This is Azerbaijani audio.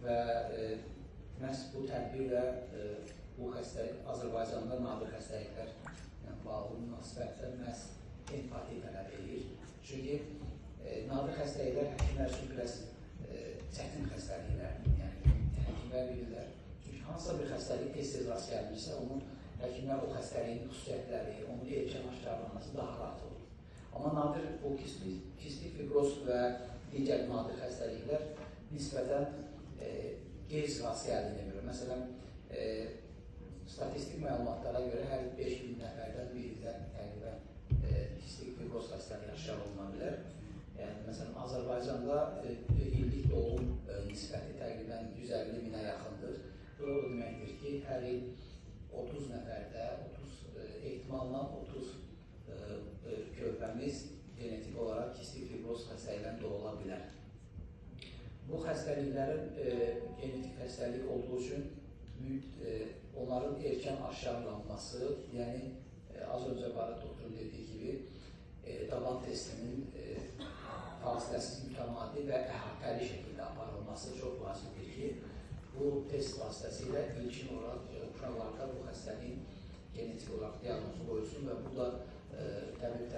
Və məhz bu tədbirlə bu xəstəlik Azərbaycanda nadir xəstəliklərlə bağlı münasibətdə məhz empati tələb edir. Çünki nadir xəstəliklər həkimlər üçün biraz çətin xəstəliklərdir. Yəni həkimlər bilirlər. Çünki hansısa bir xəstəlik tez-tez rast gəlinirsə, onun həkimlər o xəstəliyin xüsusiyyətləri, onun erkən aşkarlanması daha rahat olur. Amma nadir bu kistik fibroz və digər nadir xəstəliklər nisbətən gec rast gəldiyinə görə. Məsələn, statistik məlumatlara görə hər 5000 nəfərdən birində təqribən kistik fibroz xəstəliyi aşkar oluna bilər. Yəni, məsələn, Azərbaycanda illik doğum nisbəti təqribən 150 minə yaxındır. Bu da o deməkdir ki, hər il 30 nəfərdə, 30, ehtimalla 30 körpəmiz genetik olaraq kistik fibroz xəstəliyindən doğula bilər. Bu xəstəliklərin genetik xəstəlik olduğu üçün onların erkən aşkarlanması, yəni az öncə Barat doktorun dediyi kimi daban testinin fasiləsiz, mütəmadi və əhatəli şəkildə aparılması çox vacibdir ki, bu test vasitəsilə ilkin olaraq uşaqlarda bu xəstəliyin genetik olaraq diaqnozu qoyulsun və bu da təbib